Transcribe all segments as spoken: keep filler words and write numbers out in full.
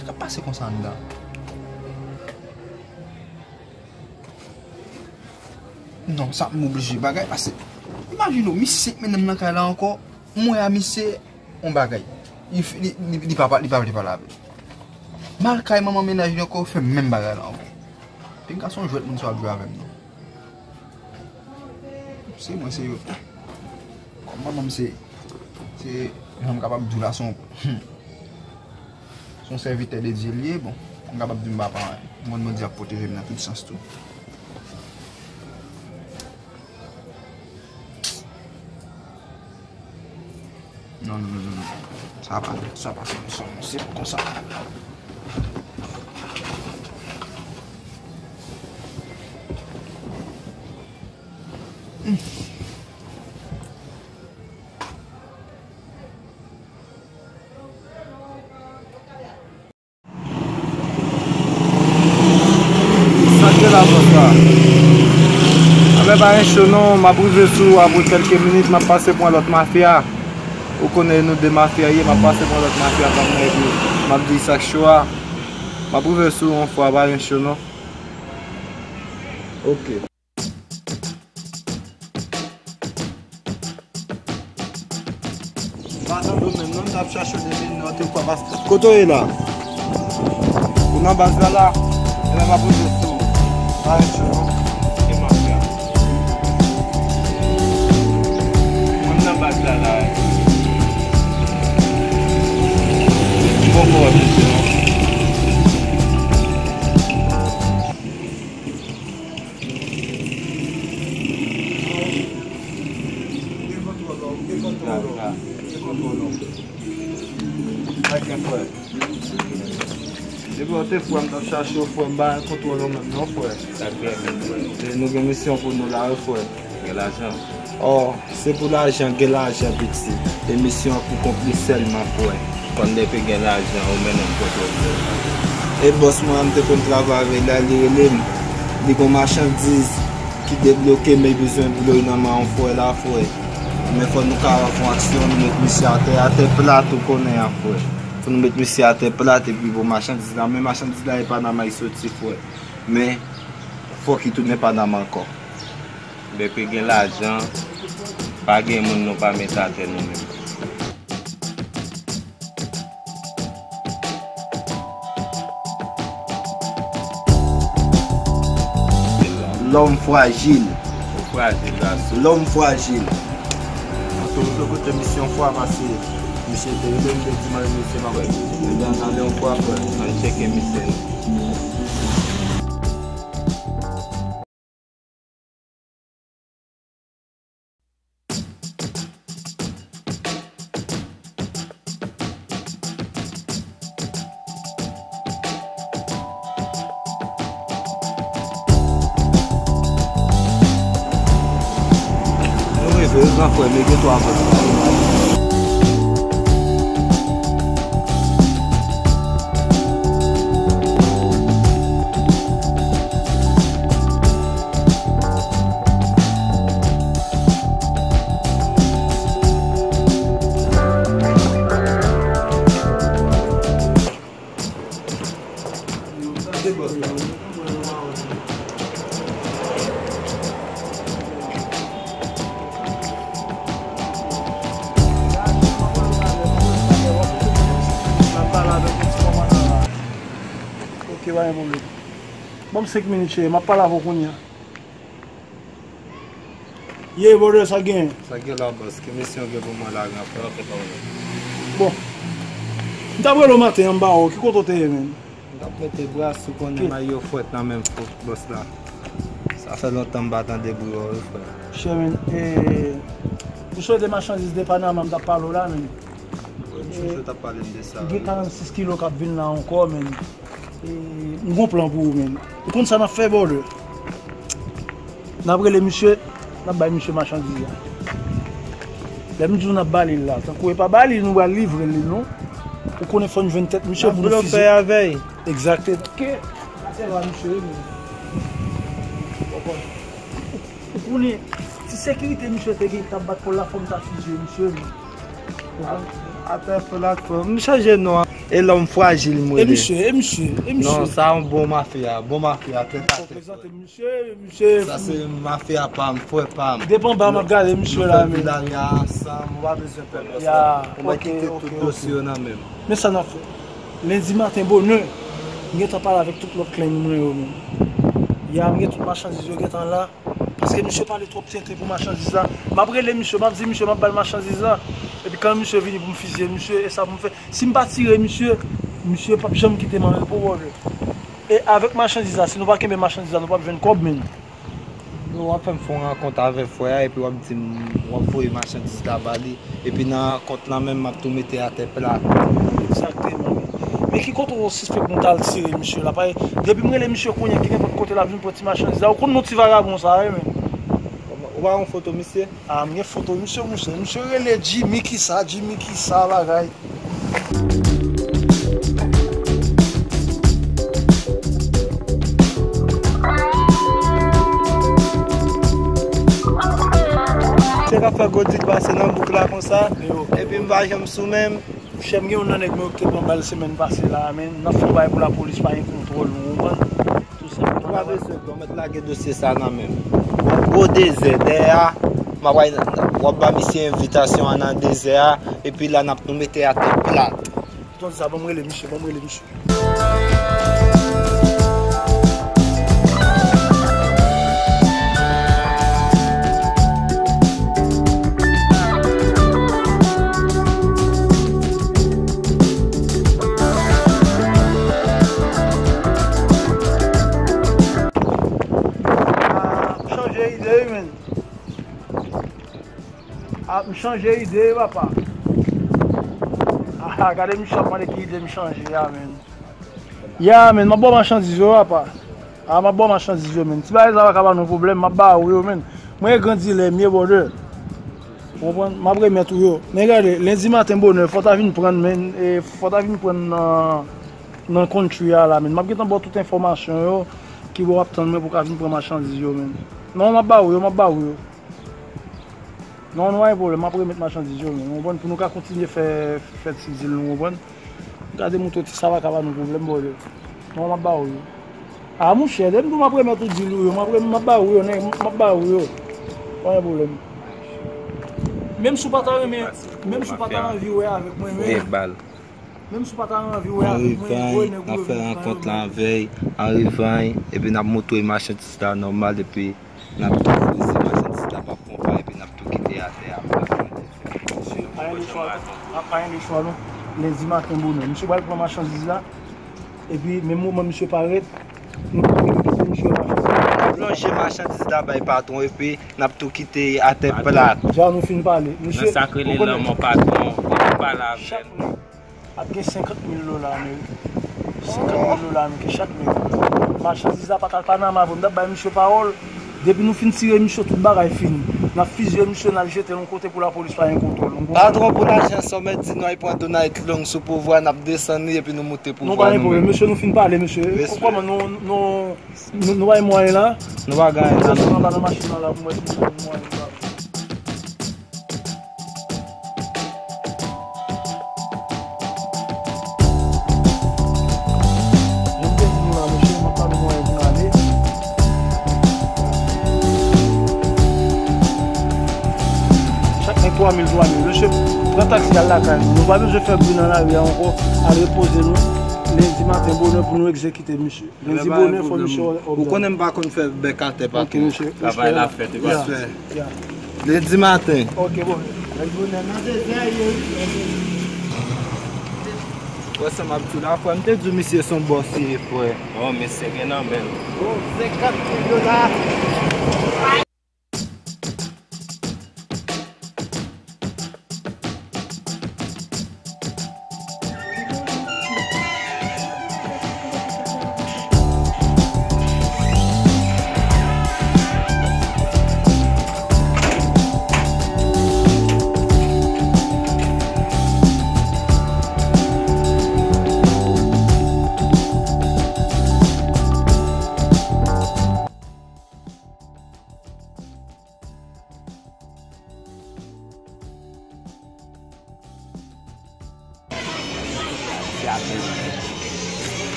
Sa k ap pase konsa anndan? Non, sa m oblije bagay pase. Imajine w, misye senk mennaj nan kay la ankò, m wè a misye yon bagay. Li, li, li, li pa, li pa vle pale avè m. M al kay manman mennaj li ankò, fè menm bagay la ankò. Pinga se yon jwèt moun sa ap jwe avè m non. Se mwen, se yo. Kòm manman m se, se, jan m kapab di w la, se yon, hmm. Se yon sèvitè de Dye li ye, bon, m kapab di m pa pa anyen. Mwen, Bondye ap pwoteje m nan tout sans tou. Non, non, non, non, non. Sa pa, sa pa solisyon, non. Se pou konsa. Hmm. Sa k gen la, bòs la? Afè pa gen cho non, m ap rive sou ou apre kèlke minit, m ap pase pran lòt mafya. Ou konnen nou de mafya ye, m ap pase pran lòt mafya pa m nan epi m ap di sa k cho a. M ap rive sou ou yon fwa, pa gen cho non. Ok. M pa tande w menm non, m t ap chache w depi nan te kwa pas. Kote w ye la? Ou nan baz la la? Ebyen m ap rive sou ou. Pa gen cho non. Ke mafya. Mwen nan baz la la. M poko wè mesye non. Depi w te frè m t ap chache w, frè m, pa gen kontwòl ou menm non, frè. Sa k gen menm, frè? E nou gen misyon pou nou la wi, frè. Gen lajan. Ò, se pou lajan, gen lajan, piti. E misyon an pou konplis sèlman, frè. Kòm depi gen lajan, ou mennen m kote w vle. E bòs mwen an, m te konn travay avè l la, li rele m. Li gon machandiz ki debloke, men li bezwen dlo nan men yon frè la, frè. Men fò nou ka fè yon aksyon, nou met misye atè, atè plat, ou konnen an, frè. Fò nou met misye atè plat, epi bon, machandiz la, men machandiz la, e Panama li soti, frè. Men, fòk li tounen Panama ankò. Depi gen lajan, pa gen moun nou pa met atè nou menm. Lòm frajil. Ou frajil, gason. Lòm frajil. Mwen toujou kote misye yon fwa pase. Misye te rele m, te di m al misye m ap. Ebyen, n ale yon fwa, frè. Ann tcheke misye. Nou rive, gran frè m, e gen twa vòt. Ok, pa gen pwoblèm. Ban m senk minit, cheri, m ap pale avè w kounye a. Ye, brother, sa gen? Sa gen la, bòs? Ki misyon w gen pou mwen la, gran frè? Bon, m t ap rele w maten an, m pa wè w. Ki kote w te ye, menm? M t ap mete bra sou konnen mayo fwèt nan menm fò bòs la. Sa fè lontan m pa tande bri w, wi, frè. Chè, menm, e, m sou de machandiz de Panama m t ap pale w la, menm. Wi, m sonje w t ap pale m de sa, wi. Gen karannsis kilo k ap vin la ankò, menm. E, m gon plan pou ou, menm. Ou konn sa n ap fè, brother? N ap rele misye, n ap bay misye machandiz la. Lè m di w n ap ba li l la, tankou e pa ba li nou pral livre li, non. Ou konnen fò n jwenn tèt misye pou nou fiziye. N ap blofe avè l. Egzakteman. Ke, se pa misye, menm. Ou konnen, si sekirite misye te gen, t ap bat kò l la, fò m ta fiziye misye, menm. Atè plat, frè. M chanje non an. E lòm frajil m rele. E misye, e misye, e misye. Non, sa yon bon mafya, bon mafya, tèt atè. Prezante misye, misye. Sa se mafya pa m, frè pa m. Depi anba m ap gade misye la, men. Nou fè vilaj la ansanm, ou pa bezwen pè pèsonn. Ou mwen kite tout dosye yo nan men m. Men sa n ap fè. Lendi maten bonè, m gentan pale avèk tout lòt klenn mwen yo, men. Ya, m gen tout machandiz yo gentan la. Paske misye pale twòp tenten pou machandiz la. M ap rele misye, m ap di misye m ap ba l machandiz la. Epi kan misye vini pou m fizye misye, e sa pou m fè. Si m pa tire misye, misye p ap janm kite m an repo, brother. E avèk machandiz la, si nou pa kenbe machandiz la, nou p ap jwenn kòb, men. W ap fè m fè yon rankont avèk frè a, epi w ap di m, w ap voye machandiz la ba li. Epi nan kont lan menm, m ap tou mete atè plat. Egzakteman, men. Men ki kote w sispèk nou t al tire misye la? Paske depi m rele misye kounye a, ki nenpòt kote l ap vin pran ti machandiz la. Ou konn non ti vagabon sa a wi, men. Ou pa yon foto misye? A, m gen foto misye, misye. Misye rele Jimmy kisa, Jimmy kisa bagay. Se k ap fè Godik pase nan bouk la konsa, epi m pa janm sou men m. Chè, m gen youn nan nèg mwen yo ki te pran bal semèn pase la a, men n ap fè yon bagay pou lapolis pa gen kontwòl nou, ou konprann? Tou senpleman. Ou pa bezwen pè, w mèt lage dosye sa nan men m. W ap gwo dezè dèyè a, m ap, w ap ba misye envitasyon an nan dezè a, epi la n ap nou mete atè plat. Tande sa, ban m rele misye, ban m rele misye. Ah, m chanje ide wi, men. Ah, m chanje ide wi, papa. Ah, gade misye ap mande ki ide m chanje a, men. Ya, men, m ap ba w machandiz yo, papa. Ah, m ap ba w machandiz yo, men. Ti bagay sa pa ka ba nou pwoblèm, m ap ba ou yo, men. Mwen e gran dilè m ye, brother. Ou konprann? M ap remèt ou yo. Men gade, lendi maten bonè, fò w ta vin pran, men, e, fò w ta vin pran nan, nan country a la, men. M ap gentan ba w tout enfòmasyon yo, ki bò w ap tann mwen pou w ka vin pran machandiz yo, men. Non, m ap ba ou yo, m ap ba ou yo. Non, nou pa gen pwoblèm, m ap remèt machandiz yo, men. Ou konprann? Pou nou ka kontinye fè, fè ti dil nou, ou konprann? Gade mouton ti sa pa ka ba nou pwoblèm, brother. Non, m ap ba ou yo. Ah, monchè, depi m di w m ap remèt ou dil ou yo, m ap rem-, m ap ba ou yo, nèg, m ap ba ou yo. Pa gen pwoblèm. Menm si w pa ta renmen, menm si w pa ta anvi wè avèk mwen, men. Menm si w pa ta anvi wè avèk mwen, voye nèg ou yo vin pran yo, men. N ap fè rankont la avè l, an revany, epi n ap montre machandiz la nòmal, epi n ap tou fouye machandiz la p ap konpa, epi n ap tou kite atè a. Pa gen lechwa non, pa gen lechwa non. Lendi maten bonè, misye pral pran machandiz la. Epi, menm moman misye parèt, nou pa vin kite misye machandiz la. N ap lonje machandiz la bay patwon, epi n ap tou kite atè plat. Dja nou fin pale. Misye, nan sa k rele lanmò patwon, li pale avè nou. Ap gen senkant mil dola, men. Senkant mil dola, men, ke chak nèg. Machandiz la pa t al Panama vre. M t ap bay misye pawòl. Depi nou fin tire misye, tout bagay fini. N ap fizye misye, n al jete l yon kote pou lapolis pa gen kontwòl. Nou konprann? Patwon pou lajan, sa w mèt di nou al pran Donald Trump sou pouvwa, n ap desann li epi nou moute pouvwa nou menm. Nou pa gen pwoblèm, mesye, nou fin pale, mesye. Respè. Kòman nou, nou, nou, nou pa gen mwayen la? Nou pa gen mwayen la, non. Anba nan machin nan la, pou mwen, si nou pa gen mwayen la. Jan m te di nou la, mesye, m ap ba nou mwayen pou n ale. Chak nèg twa mil, twa mil. Mesye, pran taksi al lakay nou. Nou pa bezwen fè bri nan lari a ankò. Al repoze nou. Lendi maten bonè pou nou egzekite misye. Lendi bonè, fò misye. Ou konnen m pa konn fè bèk atè pa tou. Travay la fèt, e pa. Respè. Lendi maten. Ok, bon. Wè sa m ap di w la, frè, m te di w misye se yon bòs li ye, frè. Oh, misye gen nan men l. Oh, senkant mil dola.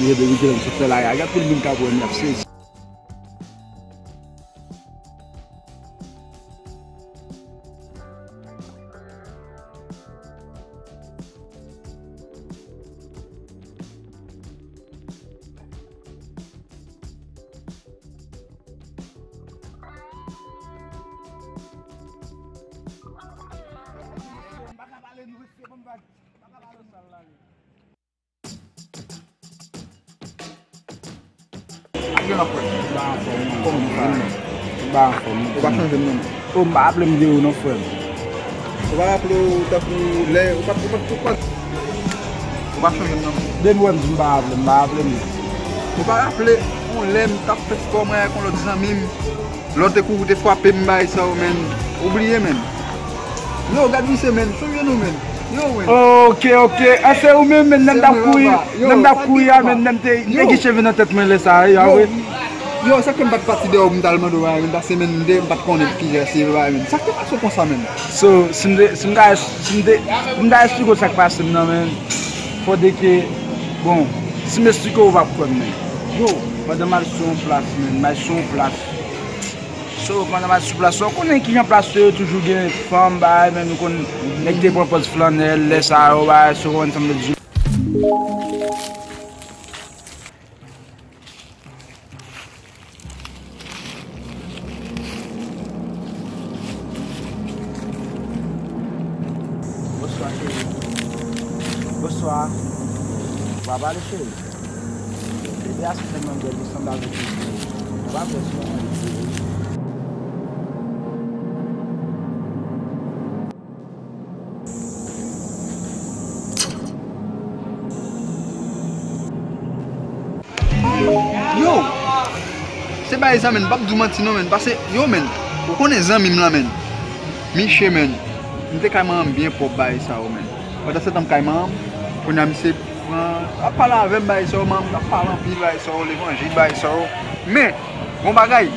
Depi kilè m sot fè lari a, gen anpil moun k ap wè m, y ap sezi. Ap gen lòt frè. M pa anfòm, non. Kòman ou fè? M pa anfòm, non. Ou pa chanje m, non. O, m pa aple m de ou, non, frè m. Ou pa raple w tankou lè, ou pa, ou pa, ou pa, ou pa chanje m, non. Depi w wè m di m pa raple, m pa raple m. Ou pa raple yon lè m t ap fè spò mwen ak yon lòt zanmi m. Lè w te kouri, w te frape m, bagay sa yo, menn. Ou bliye, menn. Yo, gad misye, menn. Sonje nou, menn. Yo, menn. Ok, ok. A, se ou menm, menn, nan m t ap kouri, nan m t ap kouri a, menn, nan m te, m te gen cheve nan tèt mwen lè sa a, wi. Yo, sa k fè m pa t pati dèyè w pou m t al mande w bagay, menn, paske, menn, m te, m pa t konnen ki jan se bagay, menn. Sa k te pase w konsa, menn? So, si m te, si m ta, si m te, pou m ta esplike w sa k pase m nan, menn, fòdre ke, bon, si m esplike w, ou p ap kwè m, menn. Yo, pandan m al sou yon plas, menn, m al sou yon plas. So, pandan m al sou plas la, ou konnen kijan plas yo toujou gen fanm, bagay, men nou konn nèg te pran pòz flannèl, lè sa yo, bagay, so, ou konprann sa m vle di. Bonswa, cheri. Bonswa. Ou pa pale, cheri? Bebe a se tèlman bèl, li sanble avèk yon zanj. Ou pa kwè se yon anj li ye? Yo! Se bagay sa, menn, m p ap di w manti non, menn, paske, yo, menn, ou konnen zanmi m lan, menn. Miche, menn, m te kay manman m byen pwòp bagay sa yo, menn. Pandan se tan m kay manman m, kounye a misye pran, ap pale avè m bagay sa yo, manman m ap pale anpil bagay sa yo, levanjil bagay sa yo. Men, gon bagay,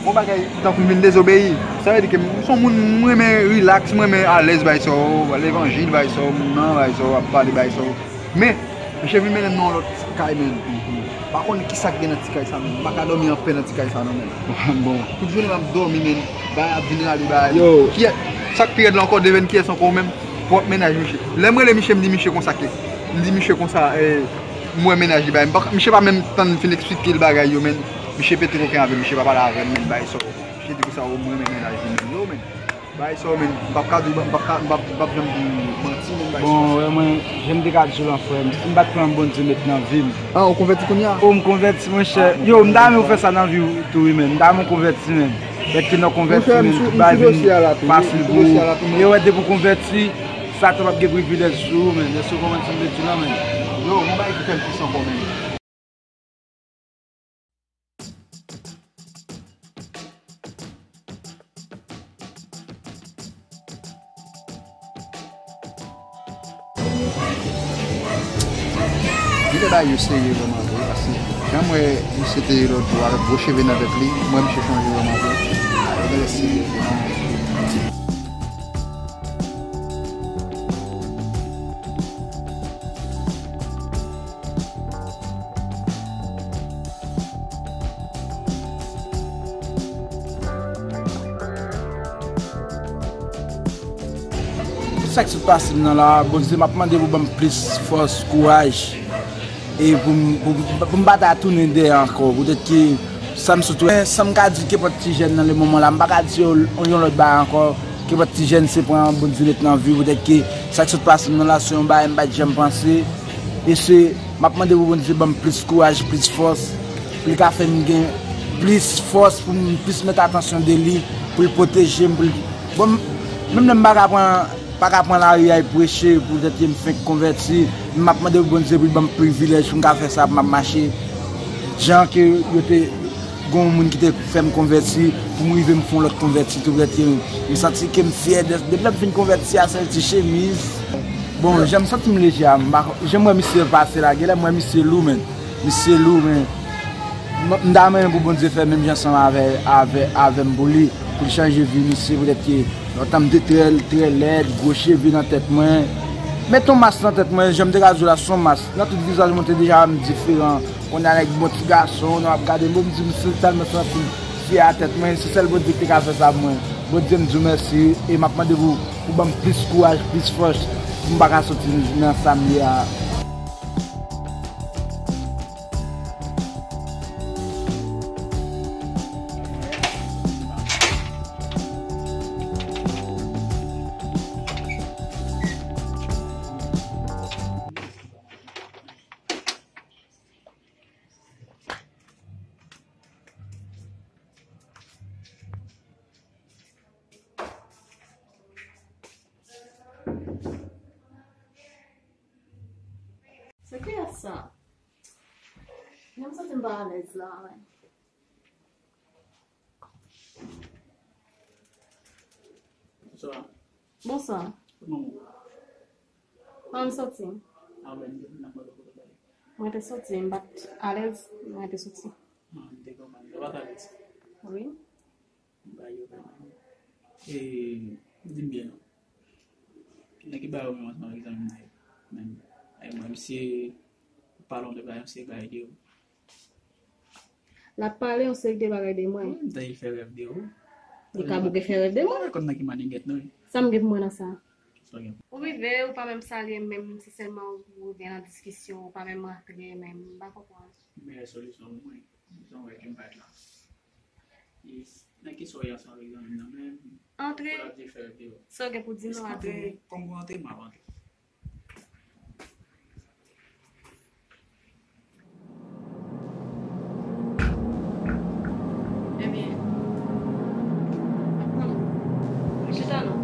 gon bagay tankou m vin dezobeyi. Sa vle di ke m se yon moun, m renmen rilaks, m renmen alèz bagay sa yo, levanjil bagay sa yo, moun nan bagay sa yo, ap pale bagay sa yo. Men, misye vin mennen m nan yon lòt ti kay, menn. M pa konn kisa k gen nan ti kay sa, menn. M pa ka dòmi anpè nan ti kay sa, non, menn. Bon. Tout jounen m ap dòmi, menn. Bagay ap vin rale bagay. Yo. Kiyès, sa k pi rèd la ankò, Deven, kiyès ankò menm? Pwòp mennaj misye. Lè m rele misye, m di misye konsa ke, m di misye konsa, eh, m wè mennaj li bagay. M pa, misye pa menm tann m fin eksplike l bagay yo, menn. Misye pete koken avè m, misye pa pale avè m, menn, bagay sa yo. Misye di konsa, o, m renmen mennaj li, menn. Yo, menn. Bagay sa yo, menn, m p ap ka di w, m p ap ka, m p ap, m p ap janm di w manti, menn, bagay sa yo. Bon, wè, mwen, jan m te ka di w lan, frè m, si m pa t pran Bondye met nan vi m. Ah, ou konvèti kounye a? O, m konvèti, monchè. Yo, m ta renmen w fè sa nan vi w tou, wi, menn. M ta renmen w konvèti, menn. Lè ke nan konvèti, menn, tout bagay vin fasil pou ou. E wè, depi w konvèti, Satan p ap gen privilèj sou ou, menn. Èske w konprann sa m vle di w la, menn? Yo, gon bagay ki fè m tris ankò, menn. Li te bay yo serye vrèman vre, paske jan m wè misye te ye lòt jou avèk gwo cheve nan tèt li, m wè misye chanje vrèman vre. Li te serye vrèman vre. Sa k sot pase m nan la, Bondye, m ap mande pou ban m plis fòs, kouraj, e pou m, pou, pou m pa ta tounen dèyè ankò, poutèt ke sa m sot wè, sa m ka di kenpòt ti jèn nan lemoman la, m pa ka di yo yon lòt bagay ankò, kenpòt ti jèn se pran Bondye met nan vi, poutèt ke sa k sot pase m nan la, se yon bagay m pa t janm panse, e se M ap mande pou Bondye ban m plis kouraj, plis fòs, pou l ka fè m gen plis fòs, pou m plis mèt atansyon de li, pou l pwoteje m, pou l, bon, m, menm lè m pa ka pran, pa ka pran lari a al preche, poutèt ke m fenk konvèti, men m ap mande pou Bondye pou l ban m privilèj pou m ka fè sa, pou m ap mache jan ke yo te Gen yon moun ki te fè m konvèti, pou m rive m fè yon lòt konvèti tou, poutèt ke m santi ke m fyè de, depi lè m fin konvèti a, sèl ti chemiz. Bon, jan m santi m leje a, m pa, jan m wè misye pase la, genlè m wè misye lou, men. Misye lou, men. M, m ta renmen pou Bondye fè menm jan ansanm avè, avè, avè m pou li, pou l chanje vi misye, poutèt ke lontan m te trè, trè lèd, gwo cheve nan tèt mwen. Met yon mas nan tèt mwen, jan m te ka di w la, se yon mas. Nan tout vizaj mwen te deja wè m diferan. Kounye a nèg bon ti gason, nan w ap gade m, m di m se tèlman santi m fyè a tèt mwen, se sèl Bondye ki te ka fè sa pou mwen. Bondye, m di w mèsi, e m ap mande pou, pou ban m plis kouraj, plis fòs, pou m pa ka soti nan sa m ye a. Se kiyès sa? Jan m santi m pa alèz la, wi. Bonswa. Bonswa. Kòman w? Kòman w soti? A, mwen, m te vin nan mòd kote w pale. Mwen te soti, m pa t alèz, mwen te soti. Ah, m te konprann. Sa pa t alèz? Wi. M pa yo vrèman. E, di m byen non. Nan ki bagay ou menm ansanm avèk zanmi m nan yo? Menm, e mwen, misye, pou pale yon de bagay, misye bay de ou. L ap pale yon seri de bagay de mwen. Wi, m tande l fè rèv de ou. Li ka bouke fè rèv de mwen. Mwen konn nan ki manigèt nou ye. Sa m gen pou mwen nan sa? Sa w gen? Ou rive, ou pa menm salye m, menm si sèlman ou rive nan diskisyon, ou pa menm rantre, menm m pa konprann. Meyè solisyon pou mwen, se yon wè ke m pa t la. E nan ki sa w ye ansanm avèk zanmi m nan menm? Antre. Pou l ap di fè rèv de ou. Sa w gen pou di nou a di nou. Antre, kòm ou antre, m ap antre. Ebyen, m ap tann ou. Chita non.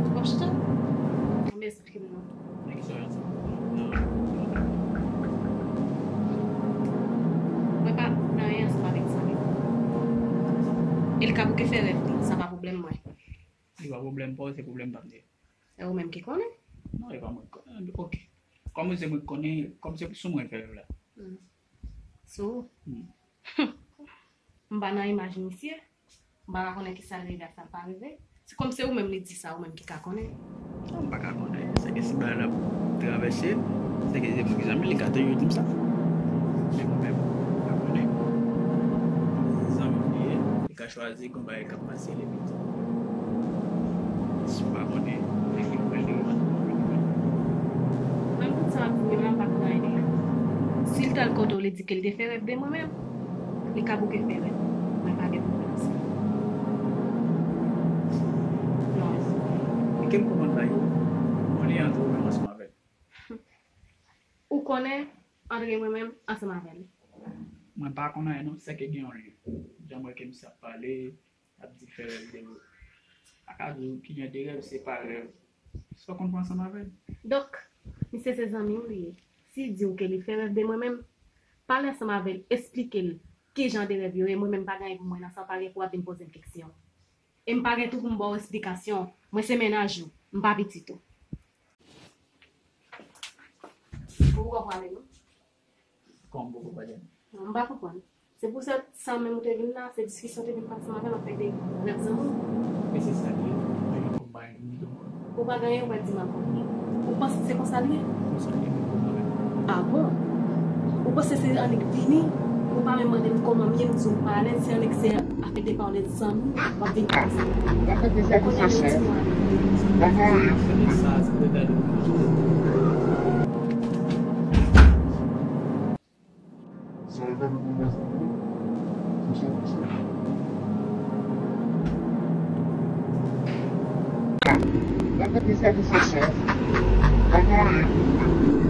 W ap chita? Mwen pa nan anyen ansanm avèk zanmi m. E l ka bouke fè rèv li, sa pa pwoblèm mwen. Li pa pwoblèm pa w, se pwoblèm pa m li ye. E ou menm ki konnen? Non, e pa mwen ki konnen. Ok. Kòm se mwen ki konnen, kòm se sou mwen l fè rèv la. Hmm. Sou ou? Hmm. M pa nan imaj misye. M pa ka konnen kisa l rive ak sa l pa rive. Se kòm se ou menm li di sa, ou menm ki ka konnen. Non, m pa ka konnen. Se ke si bagay la travèse, se ke se mwen ki zanmi l, li ka toujou di m sa. Men mwen menm, m pa konnen. Zanmi m li ye, li ka chwazi gon bagay k ap pase l epi l di m. Si w pa konnen, men ki pral li rive. Menm tout sa w ap di m yo la, m pa konn anyen de yo. Si l t al kote w, li di ke l te fè rèv de mwen menm, li ka bouke fè rèv. Mwen pa gen pwoblèm sa. Non. E ke m konprann pa yo. Mwen li antre ou menm ansanm avè l. Ou konnen antre mwen menm ansanm avè l. Mwen pa konn anyen non, sèke gen yon lyen. Jan m wè ke misye ap pale, ap di fè rèv de ou. Pa ka di w ki jan de rèv, se pa rèv. Sa w konn fè ansanm avè l. Donk, misye se zanmi w li ye. Si l di w ke li fè rèv de mwen menm, pale ansanm avè l, esplike l ki jan de rèv yo ye. Mwen menm pa gen anyen pou mwen nan sa, w pa gen pou w ap vin poze m keksyon. E m pa gen tou pou m ba w esplikasyon. Mwen se mennaj ou, m pa pitit ou. Ou poko prale non. Kòman m poko prale? Non, m pa konprann. Se pou sa, sa menm ou te vin la, se diskisyon te vin pase maten, m ap fè de rèv zanmi w. Men se sa l ye, mwen gen kòm bagay m di w. Ou pa gen anyen ou pral di m ankò. Ou panse se konsa l ye? Konsa l ye, men pou mwen menm. Ah bon? Ou panse se annik vini? Ou pa menm mande m kòman m ye, m di w m pa alèz, se annik se afè de pale zanmi, w ap vin koze. Ou konnen annik di mwen. Sa, se deta de nou tou. Sa e pa de pwoblèm pou mwen. Se sa w panse? Mwen konprann sa pou fè sa. Pa gen anyen pou mwen.